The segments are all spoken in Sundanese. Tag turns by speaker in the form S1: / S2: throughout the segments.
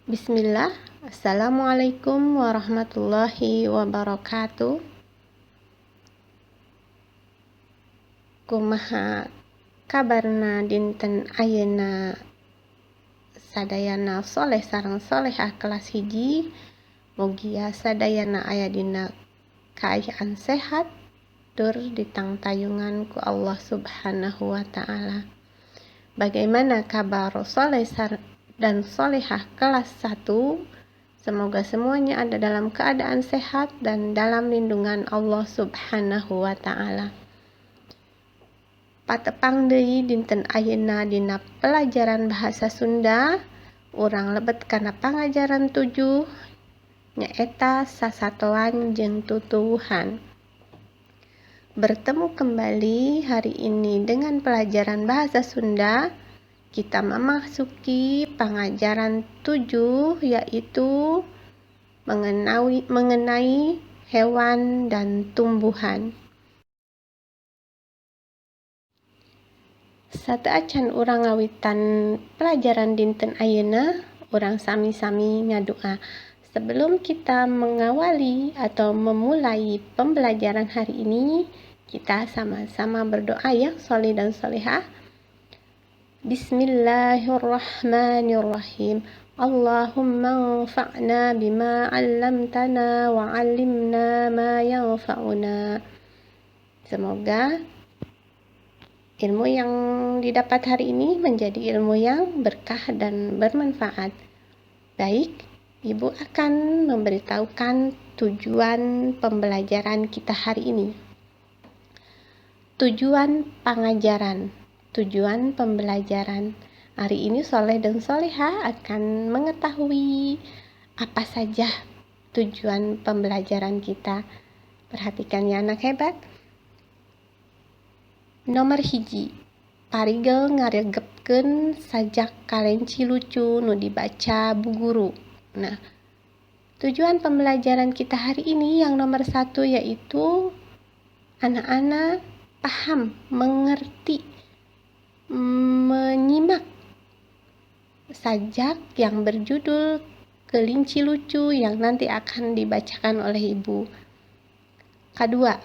S1: Bismillah, Assalamualaikum warahmatullahi wabarakatuh. Kumaha kabarna dinten ayeuna sadayana soleh sareng solehah kelas 1? Mugia sadayana aya dina kaayaan sehat tur ditangtayungan ku Allah Subhanahu wa taala. Bagaimana kabar soleh dan solehah kelas 1? Semoga semuanya ada dalam keadaan sehat dan dalam lindungan Allah Subhanahu wa taala. Patepang deui dinten ayeuna dina pelajaran bahasa Sunda, urang lebet kana pangajaran 7, nyaeta sasatoan jeung tutuwuhan. Bertemu kembali hari ini dengan pelajaran bahasa Sunda. Kita memasuki pengajaran 7, yaitu mengenai hewan dan tumbuhan. Sateuacan urang ngawitan pelajaran dinten ayeuna, urang sami-sami ngadua. Sebelum kita mengawali atau memulai pembelajaran hari ini, kita sama-sama berdoa ya, soleh dan solehah. Bismillahirrahmanirrahim. Allahumma anfa'na bima 'allamtana wa 'allimna ma yanfa'una. Semoga ilmu yang didapat hari ini menjadi ilmu yang berkah dan bermanfaat. Baik, Ibu akan memberitahukan tujuan pembelajaran kita hari ini. Tujuan pengajaran, tujuan pembelajaran. Hari ini soleh dan soleha akan mengetahui apa saja tujuan pembelajaran kita. Perhatikan ya anak hebat. Nomor 1, parigel ngaregepkeun sajak kalenci lucu nu dibaca bu guru. Nah, tujuan pembelajaran kita hari ini yang nomor 1 yaitu anak-anak paham, mengerti, menyimak sajak yang berjudul Kelinci Lucu yang nanti akan dibacakan oleh Ibu. Kedua,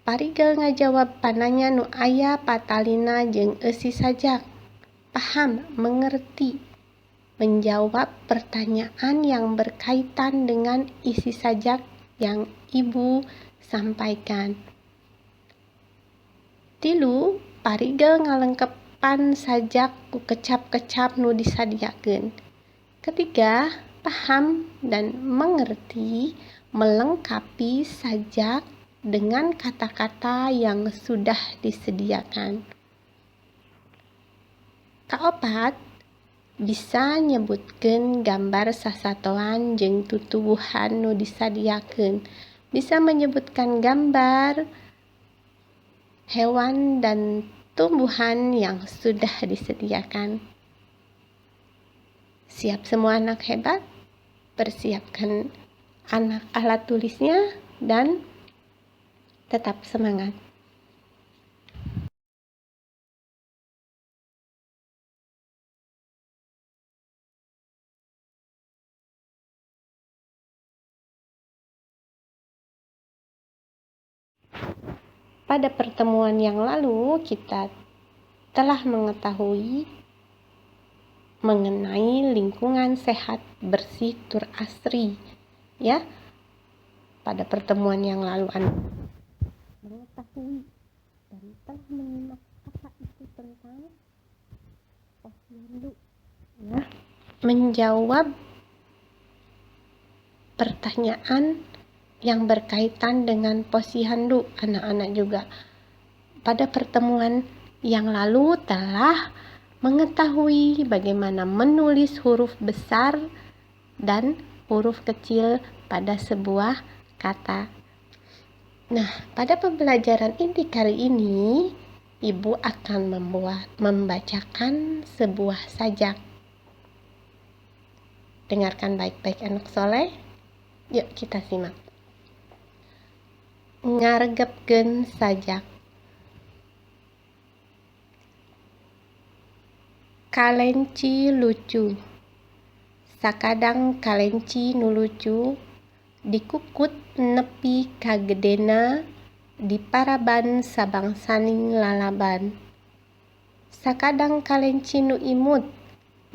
S1: parigel ngajawab pananya nu aya patalina jeung eusi sajak. Paham, mengerti, menjawab pertanyaan yang berkaitan dengan isi sajak yang Ibu sampaikan. 3, parigel ngalengkepan sajak ku kecap-kecap nu disadiakeun. Ketiga, paham dan mengerti melengkapi sajak dengan kata-kata yang sudah disediakan. Kaopat, bisa nyebutkeun gambar sasatoan jeung tutuwuhan nu disadiakeun. Bisa menyebutkan gambar hewan dan tumbuhan yang sudah disediakan. Siap semua anak hebat? Persiapkan anak alat tulisnya dan tetap semangat. Pada pertemuan yang lalu kita telah mengetahui mengenai lingkungan sehat, bersih, tur asri, ya. Pada pertemuan yang lalu Anda mengetahui dan telah menyimak apa itu tentang posyandu, ya. Menjawab pertanyaan yang berkaitan dengan posyandu, anak-anak juga pada pertemuan yang lalu telah mengetahui bagaimana menulis huruf besar dan huruf kecil pada sebuah kata. Nah, pada pembelajaran inti kali ini, Ibu akan membacakan sebuah sajak. Dengarkan baik-baik anak soleh. Yuk kita simak. Ngaregepkeun sajak. Kalenci lucu. Sakadang kalenci nu lucu dikukut nepi ka gedena diparaban sabangsaning lalaban. Sakadang kalenci nu imut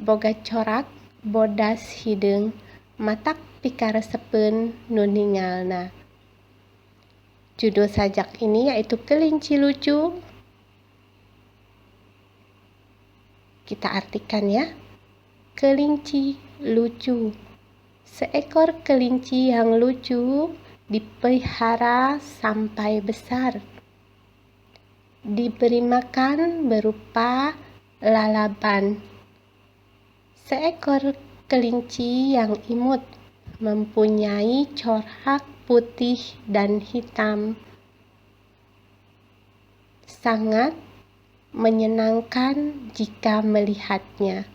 S1: boga corak bodas hideung matak pikaresepeun nu ningalna. Judul sajak ini yaitu Kelinci Lucu. Kita artikan ya. Kelinci lucu. Seekor kelinci yang lucu dipelihara sampai besar. Diberi makan berupa lalaban. Seekor kelinci yang imut mempunyai corak putih dan hitam. Sangat menyenangkan jika melihatnya.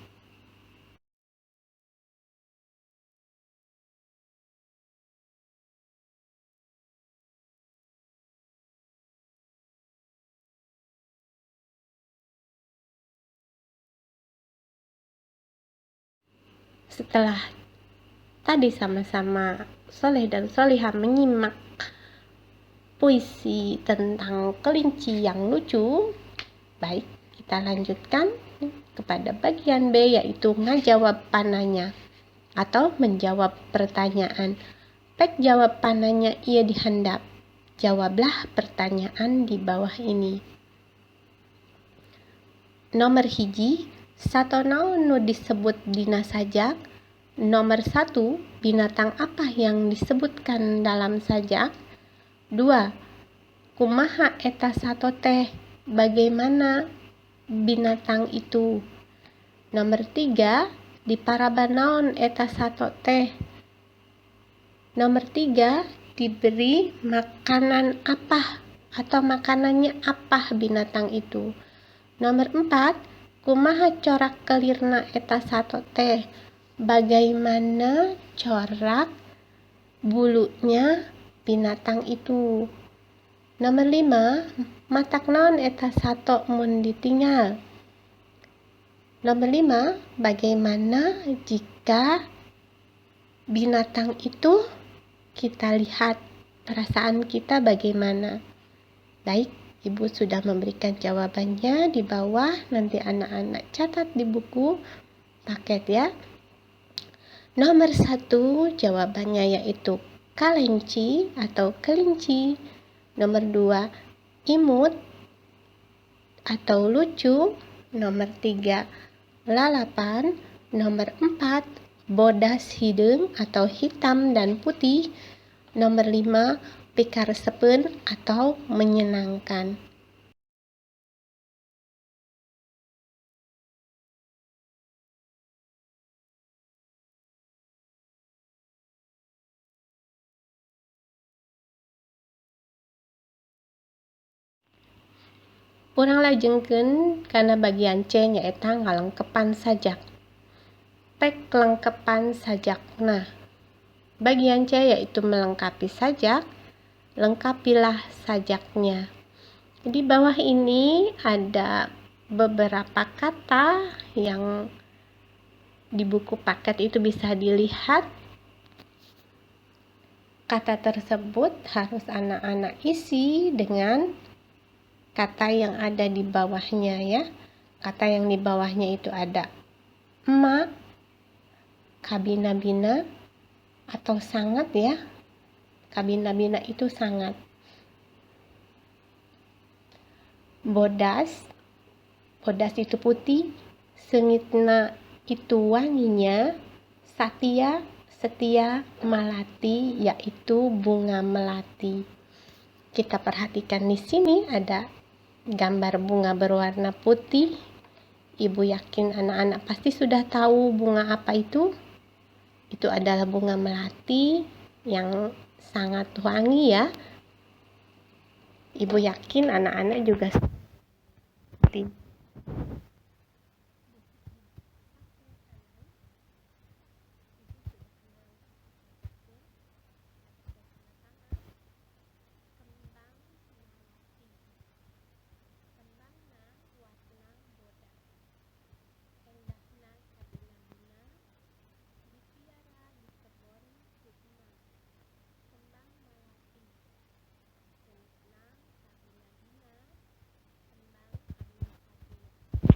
S1: Setelah tadi sama-sama Soleh dan Solihah menyimak puisi tentang kelinci yang lucu, baik, kita lanjutkan kepada bagian B, yaitu ngajawab pananya atau menjawab pertanyaan. Pek jawab pananya ia dihandap. Jawablah pertanyaan di bawah ini. Nomor 1, sato naon nu disebut dina sajak? Nomor 1, binatang apa yang disebutkan dalam sajak? 2, kumaha eta sato teh? Bagaimana binatang itu? Nomor 3, diparaban naon eta sato teh? Nomor 3, diberi makanan apa atau makanannya apa binatang itu? Nomor 4, kumaha corak kelirna eta sato teh? Bagaimana corak bulunya binatang itu? Nomor 5, matak naon eta sato mun ditinggal? Nomor 5, bagaimana jika binatang itu kita lihat, perasaan kita bagaimana? Baik, Ibu sudah memberikan jawabannya di bawah, nanti anak-anak catat di buku paket ya. Nomor 1 jawabannya yaitu kalenci atau kelinci. Nomor 2 imut atau lucu. Nomor 3 lalapan. Nomor 4 bodas hideung atau hitam dan putih. Nomor 5 pikaresepeun atau menyenangkan. Urang lajengkeun kana bagian C nyaeta ngalengkepan sajak. Pek lengkepan sajakna. Bagian C yaitu melengkapi sajak. Lengkapilah sajaknya. Di bawah ini ada beberapa kata yang di buku paket itu bisa dilihat. Kata tersebut harus anak-anak isi dengan kata yang ada di bawahnya ya. Kata yang di bawahnya itu ada emak, kabina-bina atau sangat ya. Kabina-bina itu sangat. Bodas, bodas itu putih, sengitna itu wanginya, satia, setia, malati yaitu bunga melati. Kita perhatikan di sini ada gambar bunga berwarna putih. Ibu yakin anak-anak pasti sudah tahu bunga apa itu. Itu adalah bunga melati yang sangat wangi ya. Ibu yakin anak-anak juga seperti.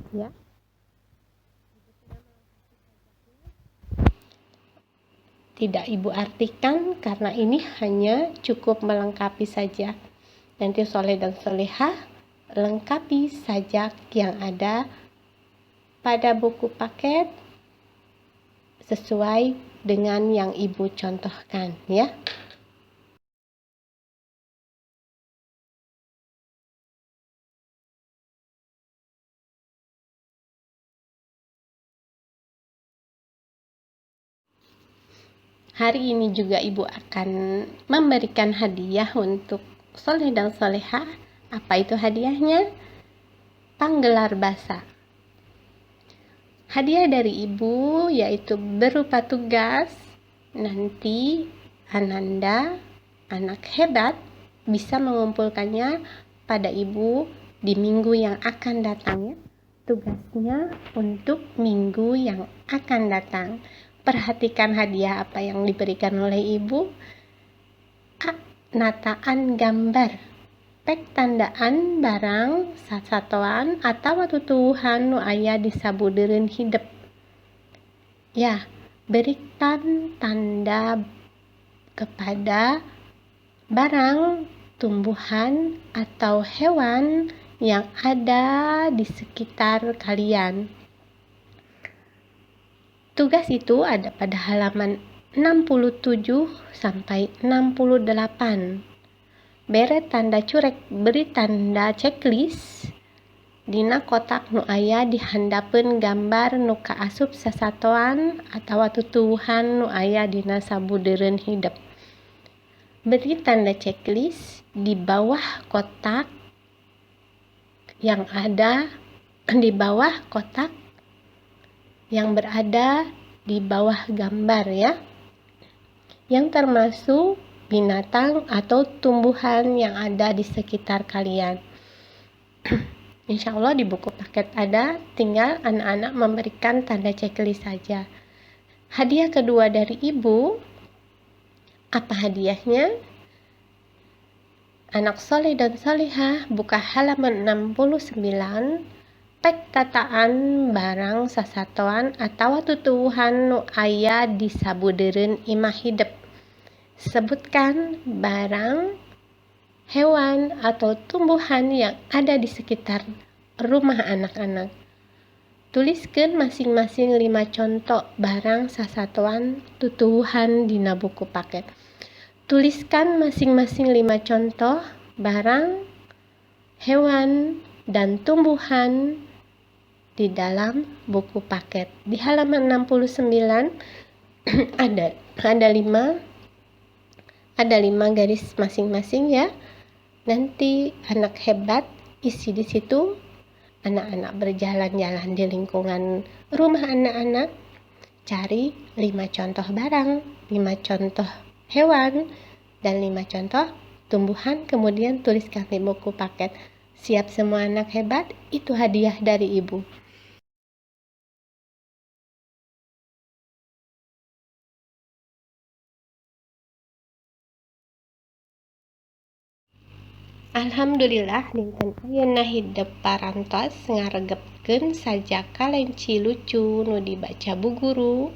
S1: Ya. Tidak Ibu artikan karena ini hanya cukup melengkapi saja. Nanti soleh dan solehah lengkapi sajak yang ada pada buku paket sesuai dengan yang Ibu contohkan ya. Hari ini juga Ibu akan memberikan hadiah untuk soleh dan soleha. Apa itu hadiahnya? Panggelar basa. Hadiah dari Ibu yaitu berupa tugas. Nanti Ananda, anak hebat, bisa mengumpulkannya pada Ibu di minggu yang akan datang ya. Tugasnya untuk minggu yang akan datang. Perhatikan hadiah apa yang diberikan oleh Ibu. A. Nataan gambar. Pek tandaan barang sasatoan atau tutuwuhan nu aya di sabudeureun hidep. Ya, berikan tanda kepada barang, tumbuhan, atau hewan yang ada di sekitar kalian. Tugas itu ada pada halaman 67 sampai 68. Bere tanda curek, beri tanda checklist dina kotak nu aya di handapeun gambar nu kaasup sasatoan atawa tutuwuhan nu aya dina sabudeureun hidep. Beri tanda checklist di bawah kotak yang ada di bawah kotak yang berada di bawah gambar ya, yang termasuk binatang atau tumbuhan yang ada di sekitar kalian. Insya Allah di buku paket ada, tinggal anak-anak memberikan tanda checklist saja. Hadiah kedua dari Ibu, apa hadiahnya? Anak soleh dan solehah, buka halaman 69, pek tataan barang sasatoan atau tutuwuhan nu aya di sabudeureun imah hidep. Sebutkan barang, hewan, atau tumbuhan yang ada di sekitar rumah anak-anak. Tuliskan masing-masing 5 contoh barang sasatoan tutuwuhan dina buku paket. Tuliskan masing-masing 5 contoh barang, hewan, dan tumbuhan di dalam buku paket. Di halaman 69 ada 5 garis masing-masing ya. Nanti anak hebat isi di situ. Anak-anak berjalan-jalan di lingkungan rumah anak-anak, cari 5 contoh barang, 5 contoh hewan, dan 5 contoh tumbuhan, kemudian tuliskan di buku paket. Siap semua anak hebat, itu hadiah dari Ibu. Alhamdulillah dinten ayeuna hidep parantos ngaregepkeun sajak kalenci lucu nu dibaca bu guru,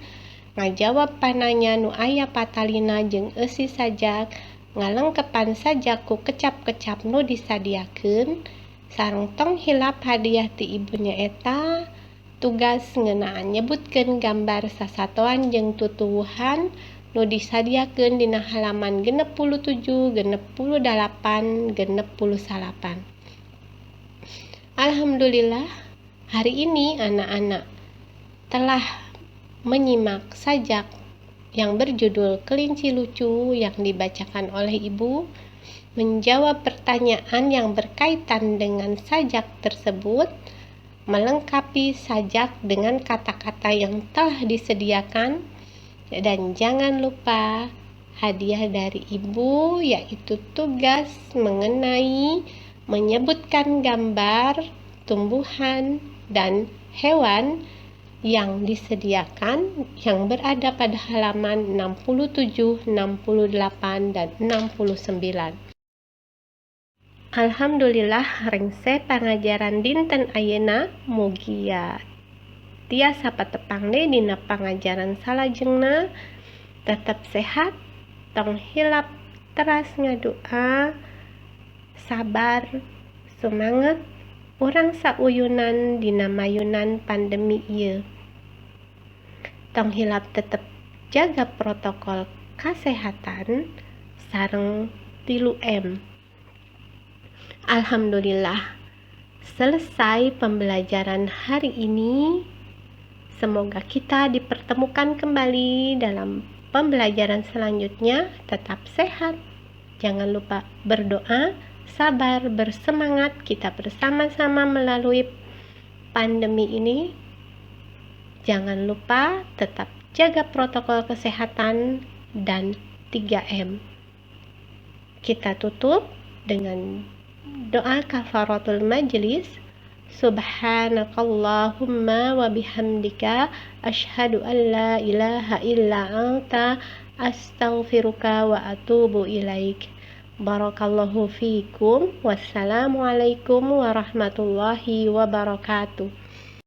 S1: ngajawab pananya nu aya patalina jeung eusi sajak, ngalengkepan sajak ku kecap-kecap nu disadiakeun, sareng tong hilap hadiah ti ibu nyaeta tugas ngeunaan nyebutkeun gambar sasatoan jeung tutuwuhan nu disadiakeun dina halaman 67, 68, 69. Alhamdulillah, hari ini anak-anak telah menyimak sajak yang berjudul Kelinci Lucu yang dibacakan oleh Ibu, menjawab pertanyaan yang berkaitan dengan sajak tersebut, melengkapi sajak dengan kata-kata yang telah disediakan, dan jangan lupa hadiah dari Ibu yaitu tugas mengenai menyebutkan gambar tumbuhan dan hewan yang disediakan yang berada pada halaman 67, 68, dan 69. Alhamdulillah, rengse pangajaran dinten ayeuna, mugia tiasa patepang deui dina pangajaran salajengna. Tetap sehat, tong hilap teras ngadua, sabar, sumanget, urang sauyunan dina mayunan pandemi ieu. Tong hilap tetep jaga protokol kasehatan sareng 3M. Alhamdulillah, selesai pembelajaran hari ini. Semoga kita dipertemukan kembali dalam pembelajaran selanjutnya. Tetap sehat, jangan lupa berdoa, sabar, bersemangat. Kita bersama-sama melalui pandemi ini. Jangan lupa tetap jaga protokol kesehatan dan 3M. Kita tutup dengan doa kafaratul majlis. Subhanakallahumma wa bihamdika, asyhadu an la ilaha illa anta, astaghfiruka wa atubu ilaik. Barakallahu fiikum. Wassalamualaikum warahmatullahi wabarakatuh.